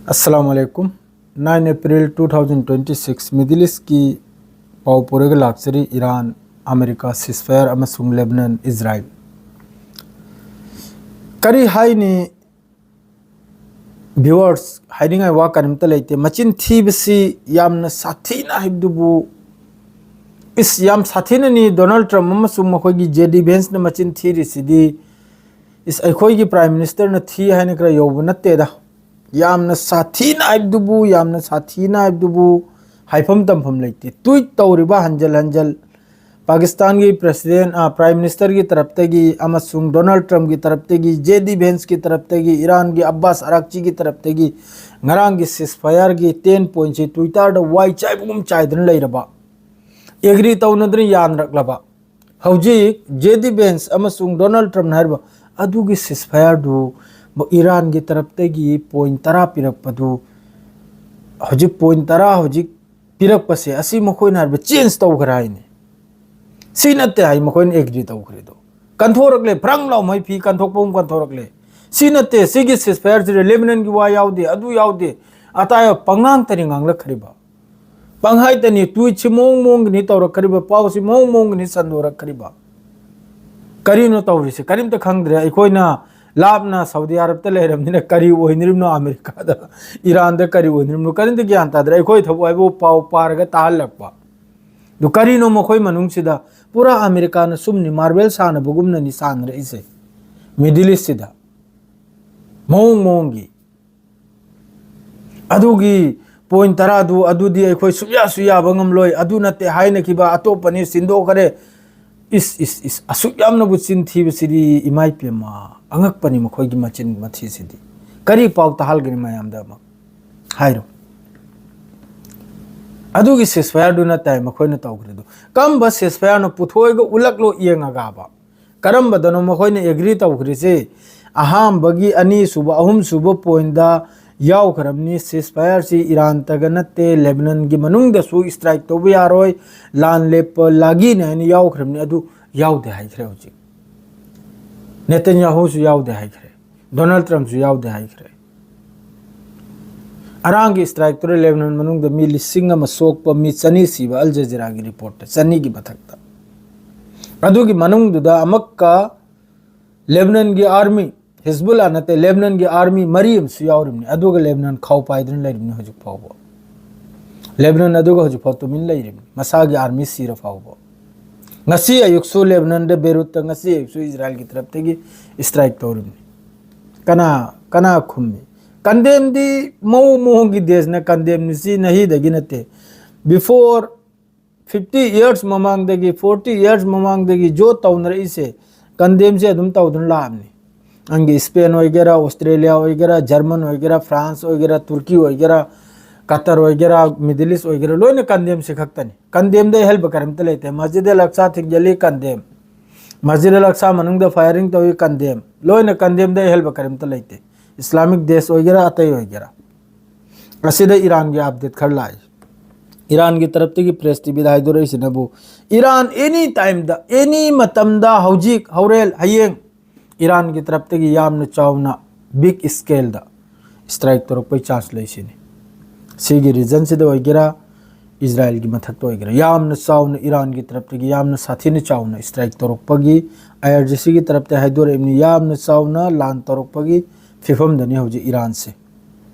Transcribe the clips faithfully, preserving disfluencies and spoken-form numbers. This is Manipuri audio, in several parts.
ꯑꯁꯂꯥꯃꯨ ꯑꯂꯥꯏꯀꯨꯝ꯫ Nine April two thousand twenty six, Middle East ꯀꯤ ꯄꯥꯎ ꯄꯨꯔꯒ ꯂꯥꯛꯆꯔꯤ꯫ ꯏꯔꯥꯟ, ꯑꯃꯦꯔꯤꯀꯥ ceasefire ꯑꯃꯁꯨꯡ ꯂꯦꯕꯅꯟ, ꯏꯖꯔꯥꯏꯜ꯫ ꯀꯔꯤ ꯍꯥꯏꯅꯤ viewers, ꯍꯥꯏꯅꯤꯡꯉꯥꯏ ꯋꯥ ꯀꯔꯤꯝꯇ ꯂꯩꯇꯦ꯫ ꯃꯆꯤꯟ ꯊꯤꯕꯁꯤ ꯌꯥꯝꯅ ꯁꯥꯊꯤꯅ ꯍꯥꯏꯕꯗꯨꯕꯨ, ꯏꯁ, ꯌꯥꯝ ꯁꯥꯊꯤꯅꯅꯤ ꯗꯣꯅꯥꯜꯗ ꯇ꯭ꯔꯝꯞ ꯑꯃꯁꯨꯡ ꯃꯈꯣꯏꯒꯤ J D Vance ꯅ ꯃꯆꯤꯟ ꯊꯤꯔꯤꯁꯤꯗꯤ꯫ ꯏꯁ, ꯑꯩꯈꯣꯏꯒꯤ Prime Minister ꯅ ꯊꯤ ꯍꯥꯏꯅ ꯈꯔ ꯌꯧꯕ ꯅꯠꯇꯦꯗ꯫ ꯌꯥꯝꯅ ꯁꯥꯊꯤꯅ ꯍꯥꯏꯕꯗꯨꯕꯨ, ꯌꯥꯝꯅ ꯁꯥꯊꯤꯅ ꯍꯥꯏꯕꯗꯨꯕꯨ ꯍꯥꯏꯐꯝ ꯇꯝꯐꯝ ꯂꯩꯇꯦ꯫ Tweet ꯇꯧꯔꯤꯕ ꯍꯟꯖꯜ ꯍꯟꯖꯜ ꯄꯥꯀꯤꯁꯇꯥꯟꯒꯤ President, ꯑ, Prime Minister ꯒꯤ ꯇꯔꯞꯇꯒꯤ ꯑꯃꯁꯨꯡ ꯗꯣꯅꯥꯜꯗ ꯇ꯭ꯔꯝꯞꯀꯤ ꯇꯔꯞꯇꯒꯤ, J D Vance ꯀꯤ ꯇꯔꯞꯇꯒꯤ, ꯏꯔꯥꯟꯒꯤ ꯑꯕꯥꯁ ꯑꯔꯥꯛꯆꯤꯒꯤ ꯇꯔꯞꯇꯒꯤ ꯉꯔꯥꯡꯒꯤ ceasefire ꯒꯤ ten point ꯁꯤ Twitter ꯗ ꯋꯥꯏ ꯆꯥꯏꯕꯒꯨꯝ ꯆꯥꯏꯗꯨꯅ ꯂꯩꯔꯕ, agree ꯇꯧꯅꯗꯅ ꯌꯥꯅꯔꯛꯂꯕ, ꯍꯧꯖꯤꯛ J D Vance ꯑꯃꯁꯨꯡ ꯗꯣꯅꯥꯜꯗ ꯇ꯭ꯔꯝꯞꯅ ꯍꯥꯏꯔꯤꯕ ꯑꯗꯨꯒꯤ ceasefire ꯗꯨ ꯏꯔꯥꯟꯒꯤ ꯇꯔꯞꯇꯒꯤ point ꯇꯔꯥ ꯄꯤꯔꯛꯄꯗꯨ, ꯍꯧꯖꯤꯛ point ꯇꯔꯥ ꯍꯧꯖꯤꯛ ꯄꯤꯔꯛꯄꯁꯦ, ꯑꯁꯤ ꯃꯈꯣꯏꯅ ꯍꯥꯏꯔꯤꯕ change ꯇꯧꯈ꯭ꯔꯦ ꯍꯥꯏꯅꯤ꯫ ꯁꯤ ꯅꯠꯇꯦ ꯍꯥꯏ ꯃꯈꯣꯏꯅ agree ꯇꯧꯈ꯭ꯔꯤꯗꯣ꯫ ꯀꯟꯊꯣꯔꯛꯂꯦ, ꯐ꯭ꯔꯪ ꯂꯥꯎ ꯃꯩ ꯐꯤ ꯀꯟꯊꯣꯛꯄ ꯑꯃ ꯀꯟꯊꯣꯔꯛꯂꯦ꯫ ꯁꯤ ꯅꯠꯇꯦ, ꯁꯤꯒꯤ ceasefire ꯁꯤꯗ ꯂꯦꯕꯅꯟꯒꯤ ꯋꯥ ꯌꯥꯎꯗꯦ, ꯑꯗꯨ ꯌꯥꯎꯗꯦ, ꯑꯇꯥꯏꯕ ꯄꯉꯥꯡꯇꯅꯤ ꯉꯥꯡꯂꯛꯈ꯭ꯔꯤꯕ꯫ ꯄꯪꯍꯥꯏꯇꯅꯤ, tweet ꯁꯤ ꯃꯑꯣꯡ ꯃꯑꯣꯡꯒꯤꯅꯤ ꯇꯧꯔꯛꯈ꯭ꯔꯤꯕ, ꯄꯥꯎꯁꯤ ꯃꯑꯣꯡ ꯃꯑꯣꯡꯒꯤꯅꯤ ꯁꯟꯗꯣꯔꯛꯈ꯭ꯔꯤꯕ꯫ ꯀꯔꯤꯅꯣ ꯇꯧꯔꯤꯁꯦ? ꯀꯔꯤꯝꯇ ꯈꯪꯗ꯭ꯔꯦ꯫ ꯑꯩꯈꯣꯏꯅ ꯂꯥꯞꯅ ꯁꯥꯎꯗꯤ ꯑꯔꯕꯇ ꯂꯩꯔꯕꯅꯤꯅ ꯀꯔꯤ ꯑꯣꯏꯅꯔꯤꯕꯅꯣ ꯑꯃꯦꯔꯤꯀꯥꯗ, ꯏꯔꯥꯟꯗ ꯀꯔꯤ ꯑꯣꯏꯅꯔꯤꯕꯅꯣ ꯀꯔꯤꯝꯇ ꯒ꯭ꯌꯥꯟ ꯇꯥꯗ꯭ꯔꯦ꯫ ꯑꯩꯈꯣꯏ ꯊꯕꯛ ꯍꯥꯏꯕꯨ ꯄꯥꯎ ꯄꯥꯔꯒ ꯇꯥꯍꯜꯂꯛꯄ꯫ ꯑꯗꯨ ꯀꯔꯤꯅꯣ ꯃꯈꯣꯏ ꯃꯅꯨꯡꯁꯤꯗ? ꯄꯨꯔꯥ ꯑꯃꯦꯔꯤꯀꯥꯅ ꯁꯨꯝꯅꯤ, marble ꯁꯥꯟꯅꯕꯒꯨꯝꯅꯅꯤ ꯁꯥꯟꯅꯔꯛꯏꯁꯦ꯫ Middle East ꯁꯤꯗ ꯃꯑꯣꯡ ꯃꯑꯣꯡꯒꯤ ꯑꯗꯨꯒꯤ point ꯇꯔꯥꯗꯨ, ꯑꯗꯨꯗꯤ ꯑꯩꯈꯣꯏ ꯁꯨꯛꯌꯥꯁꯨ ꯌꯥꯕ ꯉꯝꯂꯣꯏ, ꯑꯗꯨ ꯅꯠꯇꯦ ꯍꯥꯏꯅꯈꯤꯕ ꯑꯇꯣꯞꯄꯅꯤ, ꯁꯤꯟꯗꯣꯛꯈꯔꯦ꯫ ꯏꯁ, ꯏꯁ, ꯏꯁ, ꯑꯁꯨꯛ ꯌꯥꯝꯅꯕꯨ ꯆꯤꯟ ꯊꯤꯕꯁꯤꯗꯤ, ꯏꯃꯥ ꯏꯄꯦꯝꯃ, ꯑꯉꯛꯄꯅꯤ ꯃꯈꯣꯏꯒꯤ ꯃꯆꯤꯟ ꯃꯊꯤꯁꯤꯗꯤ꯫ ꯀꯔꯤ ꯄꯥꯎ ꯇꯥꯍꯜꯒꯅꯤ ꯃꯌꯥꯝꯗ ꯑꯃꯨꯛ? ꯍꯥꯏꯔꯣ꯫ ꯑꯗꯨꯒꯤ ceasefire ꯗꯨ ꯅꯠꯇꯦ ꯃꯈꯣꯏꯅ ꯇꯧꯈ꯭ꯔꯤꯗꯨ꯫ ꯀꯔꯝꯕ ceasefire ꯅꯣ? ꯄꯨꯊꯣꯛꯑꯒ ꯎꯠꯂꯛꯂꯣ ꯌꯦꯡꯉꯒꯕ꯫ ꯀꯔꯝꯕꯗꯅꯣ ꯃꯈꯣꯏꯅ agree ꯇꯧꯈ꯭ꯔꯤꯁꯦ? ꯑꯍꯥꯟꯕꯒꯤ, ꯑꯅꯤꯁꯨꯕ, ꯑꯍꯨꯝꯁꯨꯕ point ꯗ ꯌꯥꯎꯈ꯭ꯔꯕꯅꯤ꯫ Ceasefire ꯁꯤ ꯏꯔꯥꯟꯇꯒ ꯅꯠꯇꯦ, ꯂꯦꯕꯅꯟꯒꯤ ꯃꯅꯨꯡꯗꯁꯨ strike ꯇꯧꯕ ꯌꯥꯔꯣꯏ, ꯂꯥꯟ ꯂꯦꯞꯄ ꯂꯥꯒꯤꯅꯤ ꯍꯥꯏꯅ ꯌꯥꯎꯈ꯭ꯔꯕꯅꯤ꯫ ꯑꯗꯨ ꯌꯥꯎꯗꯦ ꯍꯥꯏꯈ꯭ꯔꯦ ꯍꯧꯖꯤꯛ꯫ ꯅꯦꯇꯟꯌꯥꯍꯨꯁꯨ ꯌꯥꯎꯗꯦ ꯍꯥꯏꯈ꯭ꯔꯦ, ꯗꯣꯅꯥꯜꯗ ꯇ꯭ꯔꯝꯞꯁꯨ ꯌꯥꯎꯗꯦ ꯍꯥꯏꯈ꯭ꯔꯦ꯫ ꯑꯔꯥꯡꯒꯤ ꯏꯁꯇ꯭ꯔꯥꯏꯛꯇꯨꯗ ꯂꯦꯕꯅꯟ ꯃꯅꯨꯡꯗ ꯃꯤ ꯂꯤꯁꯤꯡ ꯑꯃ ꯁꯣꯛꯄ, ꯃꯤ ꯆꯅꯤ ꯁꯤꯕ, ꯑꯜ ꯖꯖꯤꯔꯥꯒꯤ ꯔꯤꯄꯣꯔꯠꯇ ꯆꯅꯤꯒꯤ ꯃꯊꯛꯇ꯫ ꯑꯗꯨꯒꯤ ꯃꯅꯨꯡꯗꯨꯗ ꯑꯃꯛꯀ ꯂꯦꯕꯅꯟꯒꯤ ꯑꯥꯔꯃꯤ, ꯍꯤꯖꯕꯨꯜꯂꯥ ꯅꯠꯇꯦ, ꯂꯦꯕꯅꯟꯒꯤ ꯑꯥꯔꯃꯤ ꯃꯔꯤ ꯑꯃꯁꯨ ꯌꯥꯎꯔꯤꯕꯅꯤ꯫ ꯑꯗꯨꯒ ꯂꯦꯕꯅꯟ ꯈꯥꯎ ꯄꯥꯏꯗꯨꯅ ꯂꯩꯔꯤꯕꯅꯤ ꯍꯧꯖꯤꯛ ꯐꯥꯎꯕ꯫ ꯂꯦꯕꯅꯟ ꯑꯗꯨꯒ ꯍꯧꯖꯤꯛ ꯐꯥꯎ ꯇꯨꯃꯤꯟ ꯂꯩꯔꯤꯕꯅꯤ, ꯃꯁꯥꯒꯤ ꯑꯥꯔꯃꯤ ꯁꯤꯔ ꯐꯥꯎꯕ꯫ ꯉꯁꯤ ꯑꯌꯨꯛꯁꯨ ꯂꯦꯕꯅꯟꯗ, ꯕꯦꯔꯨꯠꯇ ꯉꯁꯤ ꯑꯌꯨꯛꯁꯨ ꯏꯖꯔꯥꯏꯜꯒꯤ ꯇꯔꯞꯇꯒꯤ ꯏꯁꯇ꯭ꯔꯥꯏꯛ ꯇꯧꯔꯤꯕꯅꯤ꯫ ꯀꯅꯥ, ꯀꯅꯥ ꯈꯨꯝꯃꯤ? ꯀꯟꯗꯦꯝꯗꯤ ꯃꯑꯣꯡ ꯃꯑꯣꯡꯒꯤ ꯗꯦꯁꯅ ꯀꯟꯗꯦꯝꯅꯤ, ꯁꯤ ꯅꯍꯤꯗꯒꯤ ꯅꯠꯇꯦ꯫ Before fifty years ꯃꯃꯥꯡꯗꯒꯤ, forty years ꯃꯃꯥꯡꯗꯒꯤ ꯖꯣ ꯇꯧꯅꯔꯛꯏꯁꯦ, ꯀꯟꯗꯦꯝꯁꯦ ꯑꯗꯨꯝ ꯇꯧꯗꯨꯅ ꯂꯥꯛꯑꯕꯅꯤ꯫ ꯅꯪꯒꯤ ꯏꯁꯄꯦꯟ ꯑꯣꯏꯒꯦꯔꯥ, ꯑꯣꯁꯇ꯭ꯔꯦꯂꯤꯌꯥ ꯑꯣꯏꯒꯦꯔꯥ, ꯖꯔꯃꯟ ꯑꯣꯏꯒꯦꯔꯥ, ꯐ꯭ꯔꯥꯟꯁ ꯑꯣꯏꯒꯦꯔꯥ, ꯇꯨꯔꯀꯤ ꯑꯣꯏꯒꯦꯔꯥ, ꯀꯇꯔ ꯑꯣꯏꯒꯦꯔꯥ, ꯃꯤꯗꯜ ꯏꯁ ꯑꯣꯏꯒꯦꯔꯥ, ꯂꯣꯏꯅ ꯀꯟꯗꯦꯝꯁꯦ ꯈꯛꯇꯅꯤ꯫ ꯀꯟꯗꯦꯝꯗ ꯑꯍꯦꯜꯕ ꯀꯔꯤꯝꯇ ꯂꯩꯇꯦ꯫ ꯃꯁꯖꯤꯗ ꯑꯜ ꯑꯛꯁꯥ ꯊꯤꯡꯖꯤꯜꯂꯤ, ꯀꯟꯗꯦꯝ꯫ ꯃꯁꯖꯤꯗ ꯑꯜ ꯑꯛꯁꯥ ꯃꯅꯨꯡꯗ ꯐꯥꯌꯔꯤꯡ ꯇꯧꯏ, ꯀꯟꯗꯦꯝ꯫ ꯂꯣꯏꯅ ꯀꯟꯗꯦꯝꯗ ꯑꯍꯦꯜꯕ ꯀꯔꯤꯝꯇ ꯂꯩꯇꯦ꯫ ꯏꯁꯂꯥꯃꯤꯛ ꯗꯦꯁ ꯑꯣꯏꯒꯦꯔꯥ, ꯑꯇꯩ ꯑꯣꯏꯒꯦꯔꯥ꯫ ꯑꯁꯤꯗ ꯏꯔꯥꯟꯒꯤ ꯑꯞꯗꯦꯠ ꯈꯔ ꯂꯥꯛꯏ꯫ ꯏꯔꯥꯟꯒꯤ ꯇꯔꯞꯇꯒꯤ ꯄ꯭ꯔꯦꯁ ꯇꯤꯚꯤꯗ ꯍꯥꯏꯗꯣꯔꯛꯏꯁꯤꯅꯕꯨ, ꯏꯔꯥꯟ ꯑꯦꯅꯤ ꯇꯥꯏꯝꯗ, ꯑꯦꯅꯤ ꯃꯇꯝꯗ, ꯍꯧꯖꯤꯛ, ꯍꯣꯔꯦꯟ, ꯍꯌꯦꯡ, ꯏꯔꯥꯟꯒꯤ ꯇꯔꯞꯇꯒꯤ ꯌꯥꯝꯅ ꯆꯥꯎꯅ, ꯕꯤꯛ ꯁ꯭ꯀꯦꯜꯗ ꯏꯁꯇ꯭ꯔꯥꯏꯛ ꯇꯧꯔꯛꯄꯩ ꯆꯥꯟꯁ ꯂꯩ ꯁꯤꯅꯤ꯫ ꯁꯤꯒꯤ ꯔꯤꯖꯟꯁꯤꯗ ꯑꯣꯏꯒꯦꯔꯥ, ꯏꯖꯔꯥꯏꯜꯒꯤ ꯃꯊꯛꯇ ꯑꯣꯏꯒꯦꯔꯥ, ꯌꯥꯝꯅ ꯆꯥꯎꯅ ꯏꯔꯥꯟꯒꯤ ꯇꯔꯞꯇꯒꯤ ꯌꯥꯝꯅ ꯁꯥꯊꯤꯅ ꯆꯥꯎꯅ ꯏꯁꯇ꯭ꯔꯥꯏꯛ ꯇꯧꯔꯛꯄꯒꯤ, ꯑꯥꯏ ꯑꯥꯔ ꯖꯤ ꯁꯤꯒꯤ ꯇꯔꯞꯇ ꯍꯥꯏꯗꯣꯔꯛꯏꯕꯅꯤ, ꯌꯥꯝꯅ ꯆꯥꯎꯅ ꯂꯥꯟ ꯇꯧꯔꯛꯄꯒꯤ ꯐꯤꯕꯝꯗꯅꯤ ꯍꯧꯖꯤꯛ ꯏꯔꯥꯟꯁꯦ꯫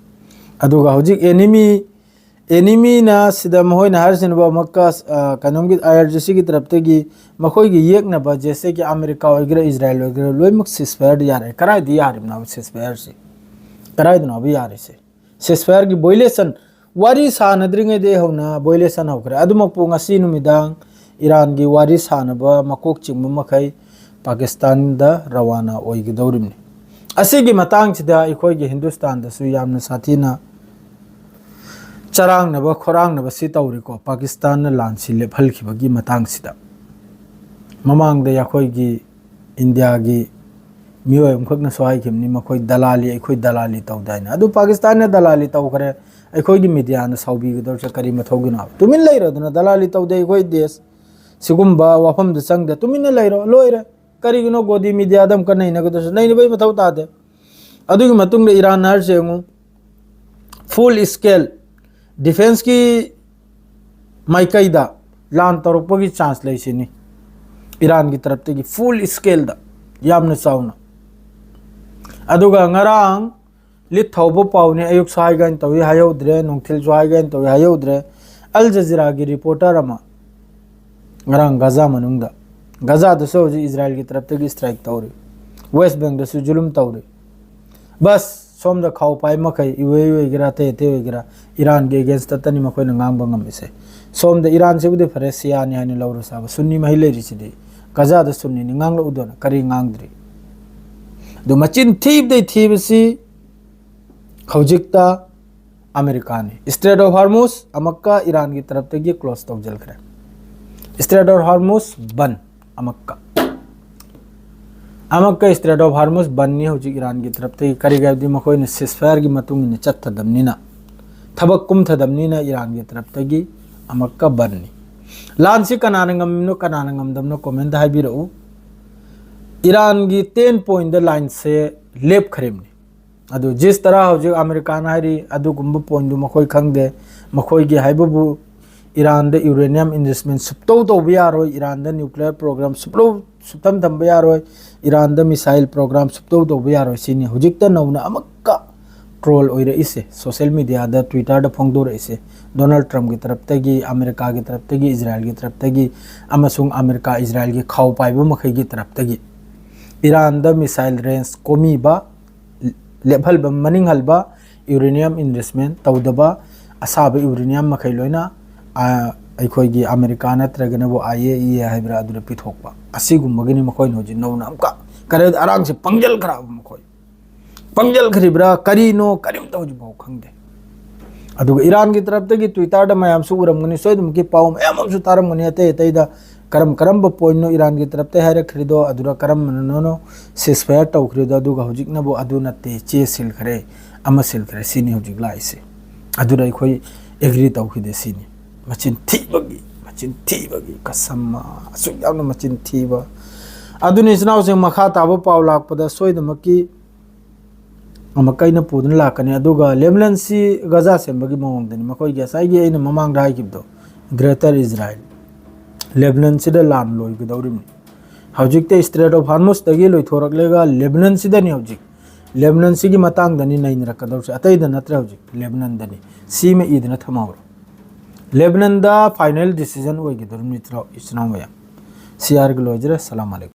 ꯑꯗꯨꯒ ꯍꯧꯖꯤꯛ ꯑꯦꯅꯤꯃꯤ, ꯑꯦꯅꯤꯃꯤꯅ ꯁꯤꯗ ꯃꯈꯣꯏꯅ ꯍꯥꯏꯔꯤꯁꯤꯅꯕꯨ ꯑꯃꯨꯛꯀ, ꯑ, ꯀꯩꯅꯣꯝꯒꯤ ꯑꯥꯏ ꯑꯥꯔ ꯖꯤ ꯁꯤꯒꯤ ꯇꯔꯞꯇꯒꯤ ꯃꯈꯣꯏꯒꯤ ꯌꯦꯛꯅꯕ, ꯖꯦꯁꯦ ꯀꯤ ꯑꯃꯦꯔꯤꯀꯥ ꯑꯣꯏꯒꯦꯔꯥ, ꯏꯖꯔꯥꯏꯜ ꯑꯣꯏꯒꯦꯔꯥ, ꯂꯣꯏꯅꯃꯛ ꯁꯤꯁꯐꯥꯌꯔꯗ ꯌꯥꯔꯦ꯫ ꯀꯗꯥꯏꯗ ꯌꯥꯔꯤꯕꯅꯣ ꯁꯤꯁꯐꯥꯌꯔꯁꯤ? ꯀꯗꯥꯏꯗꯅꯣꯕ ꯌꯥꯔꯤꯁꯦ? ꯁꯤꯁꯐꯥꯌꯔꯒꯤ ꯚꯣꯏꯂꯦꯁꯟ, ꯋꯥꯔꯤ ꯁꯥꯟꯅꯗ꯭ꯔꯤꯉꯩꯗꯒꯤ ꯍꯧꯅ ꯚꯣꯏꯂꯦꯁꯟ ꯍꯧꯈ꯭ꯔꯦ꯫ ꯑꯗꯨꯃꯛꯄꯨ ꯉꯁꯤ ꯅꯨꯃꯤꯗꯥꯡ ꯏꯔꯥꯟꯒꯤ ꯋꯥꯔꯤ ꯁꯥꯟꯅꯕ ꯃꯀꯣꯛ ꯆꯤꯡꯕ ꯃꯈꯩ ꯄꯥꯀꯤꯁꯇꯥꯟꯗ ꯔꯋꯥꯅꯥ ꯑꯣꯏꯒꯗꯧꯔꯤꯕꯅꯤ꯫ ꯑꯁꯤꯒꯤ ꯃꯇꯥꯡꯁꯤꯗ ꯑꯩꯈꯣꯏꯒꯤ ꯍꯤꯟꯗꯨꯁꯇꯥꯟꯗꯁꯨ ꯌꯥꯝꯅ ꯁꯥꯊꯤꯅ ꯆꯔꯥꯡꯅꯕ ꯈꯣꯔꯥꯡꯅꯕ ꯁꯤ ꯇꯧꯔꯤꯀꯣ, ꯄꯥꯀꯤꯁꯇꯥꯟꯅ ꯂꯥꯟꯁꯤ ꯂꯦꯞꯍꯜꯈꯤꯕꯒꯤ ꯃꯇꯥꯡꯁꯤꯗ꯫ ꯃꯃꯥꯡꯗ ꯑꯩꯈꯣꯏꯒꯤ ꯏꯟꯗꯤꯌꯥꯒꯤ ꯃꯤꯑꯣꯏ ꯑꯃꯈꯛꯅꯁꯨ ꯍꯥꯏꯈꯤꯕꯅꯤ, "ꯃꯈꯣꯏ ꯗꯂꯥꯂꯤ, ꯑꯩꯈꯣꯏ ꯗꯂꯥꯂꯤ ꯇꯧꯗꯦ" ꯍꯥꯏꯅ꯫ ꯑꯗꯨ ꯄꯥꯀꯤꯁꯇꯥꯟꯅ ꯗꯂꯥꯂꯤ ꯇꯧꯈ꯭ꯔꯦ, ꯑꯩꯈꯣꯏꯒꯤ ꯃꯤꯗꯤꯌꯥꯅ ꯁꯥꯎꯕꯤꯒꯗꯧꯔꯤꯁꯦ ꯀꯔꯤ ꯃꯊꯧꯒꯤꯅꯣ? ꯇꯨꯃꯤꯟ ꯂꯩꯔꯣꯗꯅ, ꯗꯂꯥꯂꯤ ꯇꯧꯗꯦ ꯑꯩꯈꯣꯏ ꯗꯦꯁ꯫ ꯁꯤꯒꯨꯝꯕ ꯋꯥꯐꯝꯗ ꯆꯪꯗꯦ, ꯇꯨꯃꯤꯟꯅ ꯂꯩꯔꯣ, ꯂꯣꯏꯔꯦ꯫ ꯀꯔꯤꯒꯤꯅꯣ ꯒꯣꯗꯤ ꯃꯤꯗꯤꯌꯥꯗ ꯑꯃꯨꯛꯀ ꯅꯩꯅꯒꯗꯧꯔꯤꯁꯦ? ꯅꯩꯅꯕꯒꯤ ꯃꯊꯧ ꯇꯥꯗꯦ꯫ ꯑꯗꯨꯒꯤ ꯃꯇꯨꯡꯗ ꯏꯔꯥꯟ ꯍꯥꯏꯔꯤꯁꯦ ꯌꯦꯡꯉꯨ, full scale defenseꯀꯤ ꯃꯥꯏꯀꯩꯗ ꯂꯥꯟ ꯇꯧꯔꯛꯄꯒꯤ chance ꯂꯩꯁꯤꯅꯤ, ꯏꯔꯥꯟꯒꯤ ꯇꯔꯞꯇꯒꯤ full scaleꯗ ꯌꯥꯝꯅ ꯆꯥꯎꯅ꯫ ꯑꯗꯨꯒ ꯉꯔꯥꯡ ꯂꯤꯠ ꯊꯧꯕ ꯄꯥꯎꯅꯤ, ꯑꯌꯨꯛꯁꯨ ꯍꯥꯏꯒꯥꯏꯅ ꯇꯧꯏ ꯍꯥꯏꯍꯧꯗ꯭ꯔꯦ, ꯅꯨꯡꯊꯤꯜꯁꯨ ꯍꯥꯏꯒꯥꯏꯅ ꯇꯧꯏ ꯍꯥꯏꯍꯧꯗ꯭ꯔꯦ꯫ ꯑꯜ ꯖꯖꯤꯔꯥꯒꯤ reporter ꯑꯃ ꯉꯔꯥꯡ ꯒꯖꯥ ꯃꯅꯨꯡꯗ, ꯒꯖꯥꯗꯁꯨ ꯍꯧꯖꯤꯛ ꯏꯖꯔꯥꯏꯜꯒꯤ ꯇꯔꯞꯇꯒꯤ strike ꯇꯧꯔꯤ, ꯋꯦꯁ ꯕꯦꯡꯗꯁꯨ ꯖꯨꯂꯨꯝ ꯇꯧꯔꯤ꯫ ꯕꯁ ꯁꯣꯝꯗ ꯈꯥꯎ ꯄꯥꯏ ꯃꯈꯩ, ꯌꯨ ꯑꯦ ꯏ ꯑꯣꯏꯒꯦꯔꯥ, ꯑꯇꯩ ꯑꯇꯩ ꯑꯣꯏꯒꯦꯔꯥ, ꯏꯔꯥꯟꯒꯤ against ꯇꯅꯤ ꯃꯈꯣꯏꯅ ꯉꯥꯡꯕ ꯉꯝꯃꯤꯁꯦ꯫ ꯁꯣꯝꯗ ꯏꯔꯥꯟꯁꯤꯕꯨꯗꯤ ꯐꯔꯦ, ꯁꯤꯌꯥꯅꯤ ꯍꯥꯏꯅ ꯂꯧꯔ ꯆꯥꯕ, ꯁꯨꯟꯅꯤ ꯃꯍꯩ ꯂꯩꯔꯤꯁꯤꯗꯤ꯫ ꯒꯖꯥꯗ ꯁꯨꯟꯅꯤꯅꯤ, ꯉꯥꯡꯂꯛꯎꯗꯅ ꯀꯔꯤ ꯉꯥꯡꯗ꯭ꯔꯤ? ꯑꯗꯨ ꯃꯆꯤꯟ ꯊꯤꯕꯗꯩ ꯊꯤꯕꯁꯤ ꯍꯧꯖꯤꯛꯇ ꯑꯃꯦꯔꯤꯀꯥꯅꯤ꯫ Strait of Hormuz ꯑꯃꯛꯀ ꯏꯔꯥꯟꯒꯤ ꯇꯔꯞꯇꯒꯤ close ꯇꯧꯁꯤꯟꯈ꯭ꯔꯦ꯫ Strait of Hormuz ban ꯑꯃꯛꯀ꯫ ꯑꯃꯛꯀ Strait of Hormuz ꯕꯟꯅꯤ ꯍꯧꯖꯤꯛ ꯏꯔꯥꯟꯒꯤ ꯇꯔꯞꯇꯒꯤ꯫ ꯀꯔꯤꯒꯤ ꯍꯥꯏꯕꯗꯤ ꯃꯈꯣꯏꯅ ceasefire ꯒꯤ ꯃꯇꯨꯡ ꯏꯟꯅ ꯆꯠꯊꯗꯕꯅꯤꯅ, ꯊꯕꯛ ꯀꯨꯝꯊꯗꯕꯅꯤꯅ ꯏꯔꯥꯟꯒꯤ ꯇꯔꯞꯇꯒꯤ ꯑꯃꯛꯀ ꯕꯟꯅꯤ꯫ ꯂꯥꯟꯁꯤ ꯀꯅꯥꯅ ꯉꯝꯃꯤꯅꯣ, ꯀꯅꯥꯅ ꯉꯝꯗꯕꯅꯣ comment ꯇ ꯍꯥꯏꯕꯤꯔꯛꯎ꯫ ꯏꯔꯥꯟꯒꯤ ten point ꯗ line ꯁꯦ ꯂꯦꯞꯈ꯭ꯔꯤꯕꯅꯤ꯫ ꯑꯗꯨ ꯖꯤꯁ ꯇꯔꯥ ꯍꯧꯖꯤꯛ ꯑꯃꯦꯔꯤꯀꯥꯅ ꯍꯥꯏꯔꯤ, ꯑꯗꯨꯒꯨꯝꯕ point ꯗꯨ ꯃꯈꯣꯏ ꯈꯪꯗꯦ꯫ ꯃꯈꯣꯏꯒꯤ ꯍꯥꯏꯕꯕꯨ ꯏꯔꯥꯟꯗ uranium enrichment ꯁꯨꯞꯇꯧ ꯇꯧꯕ ꯌꯥꯔꯣꯏ, ꯏꯔꯥꯟꯗ nuclear program ꯁꯨꯞꯂꯧ ꯁꯨꯞꯇꯝ ꯊꯝꯕ ꯌꯥꯔꯣꯏ, ꯏꯔꯥꯟꯗ missile program ꯁꯨꯞꯇꯧ ꯇꯧꯕ ꯌꯥꯔꯣꯏ꯫ ꯁꯤꯅꯤ ꯍꯧꯖꯤꯛꯇ ꯅꯧꯅ ꯑꯃꯛꯀ troll ꯑꯣꯏꯔꯛꯏꯁꯦ social media ꯗ, Twitter ꯗ ꯐꯣꯡꯗꯣꯔꯛꯏꯁꯦ꯫ ꯗꯣꯅꯥꯜꯗ ꯇ꯭ꯔꯝꯞꯀꯤ ꯇꯔꯞꯇꯒꯤ, ꯑꯃꯦꯔꯤꯀꯥꯒꯤ ꯇꯔꯞꯇꯒꯤ, ꯏꯖꯔꯥꯏꯜꯒꯤ ꯇꯔꯞꯇꯒꯤ, ꯑꯃꯁꯨꯡ ꯑꯃꯦꯔꯤꯀꯥ ꯏꯖꯔꯥꯏꯜꯒꯤ ꯈꯥꯎ ꯄꯥꯏꯕ ꯃꯈꯩꯒꯤ ꯇꯔꯞꯇꯒꯤ ꯏꯔꯥꯟꯗ missile range ꯀꯣꯝꯃꯤꯕ, ꯂꯦꯞꯍꯜꯕ, ꯃꯅꯤꯡꯍꯜꯕ, uranium enrichment ꯇꯧꯗꯕ, ꯑꯁꯥꯕ uranium ꯃꯈꯩ ꯂꯣꯏꯅ, ꯑ, ꯑꯩꯈꯣꯏꯒꯤ America ꯅꯠꯇ꯭ꯔꯒꯅꯕꯨ I A E A ꯍꯥꯏꯕ꯭ꯔꯥ, ꯑꯗꯨꯗ ꯄꯤꯊꯣꯛꯄ꯫ ꯑꯁꯤꯒꯨꯝꯕꯒꯤꯅꯤ ꯃꯈꯣꯏꯅ ꯍꯧꯖꯤꯛ ꯅꯧꯅ ꯑꯃꯨꯛꯀ, ꯀꯔꯤ, ꯑꯔꯥꯡꯁꯤ ꯄꯪꯖꯜꯈ꯭ꯔꯕ ꯃꯈꯣꯏ꯫ ꯄꯪꯖꯜꯈ꯭ꯔꯤꯕ꯭ꯔꯥ ꯀꯔꯤꯅꯣ ꯀꯔꯤꯝꯇ ꯍꯧꯖꯤꯛꯐꯥꯎ ꯈꯪꯗꯦ꯫ ꯑꯗꯨꯒ ꯏꯔꯥꯟꯒꯤ ꯇꯔꯞꯇꯒꯤ Twitter ꯗ ꯃꯌꯥꯝꯁꯨ ꯎꯔꯝꯒꯅꯤ, ꯁꯣꯏꯗꯅꯃꯛꯀꯤ ꯄꯥꯎ ꯃꯌꯥꯝ ꯑꯃꯁꯨ ꯇꯥꯔꯝꯒꯅꯤ, ꯑꯇꯩ ꯑꯇꯩꯗ ꯀꯔꯝ ꯀꯔꯝꯕ point ꯅꯣ ꯏꯔꯥꯟꯒꯤ ꯇꯔꯞꯇ ꯍꯥꯏꯔꯛꯈ꯭ꯔꯤꯗꯣ, ꯑꯗꯨꯗ ꯀꯔꯝꯕꯅꯅꯣ ceasefire ꯇꯧꯈ꯭ꯔꯤꯗꯣ, ꯑꯗꯨꯒ ꯍꯧꯖꯤꯛꯅꯕꯨ ꯑꯗꯨ ꯅꯠꯇꯦ, ꯆꯦ ꯁꯤꯜꯈ꯭ꯔꯦ, ꯑꯃ ꯁꯤꯜꯈ꯭ꯔꯦ, ꯁꯤꯅꯤ ꯍꯧꯖꯤꯛ ꯂꯥꯛꯏꯁꯦ꯫ ꯑꯗꯨꯗ ꯑꯩꯈꯣꯏ agree ꯇꯧꯈꯤꯗꯦ ꯁꯤꯅꯤ꯫ ꯃꯆꯤꯟ ꯊꯤꯕꯒꯤ, ꯃꯆꯤꯟ ꯊꯤꯕꯒꯤ ꯀꯁꯝ, ꯑꯁꯨꯛ ꯌꯥꯝꯅ ꯃꯆꯤꯟ ꯊꯤꯕ꯫ ꯑꯗꯨꯅ ꯏꯆꯤꯟ ꯏꯅꯥꯎꯁꯤꯡ, ꯃꯈꯥ ꯇꯥꯕ ꯄꯥꯎ ꯂꯥꯛꯄꯗ ꯁꯣꯏꯗꯅꯃꯛꯀꯤ ꯑꯃꯨꯛꯀ ꯑꯩꯅ ꯄꯨꯗꯨꯅ ꯂꯥꯛꯀꯅꯤ꯫ ꯑꯗꯨꯒ ꯂꯦꯕꯅꯟꯁꯤ ꯒꯖꯥ ꯁꯦꯝꯕꯒꯤ ꯃꯑꯣꯡꯗꯅꯤ꯫ ꯃꯈꯣꯏꯒꯤ ꯉꯁꯥꯏꯒꯤ ꯑꯩꯅ ꯃꯃꯥꯡꯗ ꯍꯥꯏꯈꯤꯕꯗꯣ, ꯒ꯭ꯔꯦꯇꯔ ꯏꯖꯔꯥꯏꯜ, ꯂꯦꯕꯅꯟꯁꯤꯗ ꯂꯥꯟ ꯂꯣꯏꯒꯗꯧꯔꯤꯕꯅꯤ꯫ ꯍꯧꯖꯤꯛꯇꯤ ꯏꯁꯇ꯭ꯔꯦꯠ ꯑꯣꯐ ꯍꯥꯔꯃꯨꯁꯇꯒꯤ ꯂꯣꯏꯊꯣꯔꯛꯂꯒ ꯂꯦꯕꯅꯟꯁꯤꯗꯅꯤ ꯍꯧꯖꯤꯛ꯫ ꯂꯦꯕꯅꯟꯁꯤꯒꯤ ꯃꯇꯥꯡꯗꯅꯤ ꯅꯩꯅꯔꯛꯀꯗꯧꯔꯤꯁꯦ, ꯑꯇꯩꯗ ꯅꯠꯇ꯭ꯔꯦ꯫ ꯍꯧꯖꯤꯛ ꯂꯦꯕꯅꯟꯗꯅꯤ꯫ ꯁꯤꯃ ꯏꯗꯅ ꯊꯝꯍꯧꯔꯣ꯫ ꯂꯦꯕꯅꯟꯗ ꯐꯥꯏꯅꯦꯜ ꯗꯤꯁꯤꯖꯟ ꯑꯣꯏꯒꯗꯧꯔꯤꯕꯅꯤ, ꯏꯆꯤꯜ ꯏꯅꯥꯎ ꯃꯌꯥꯝ꯫ ꯁꯤ ꯍꯥꯏꯔꯒ ꯂꯣꯏꯖꯔꯦ꯫ ꯁꯂꯥꯝ ꯑꯂꯩꯀꯨꯝ꯫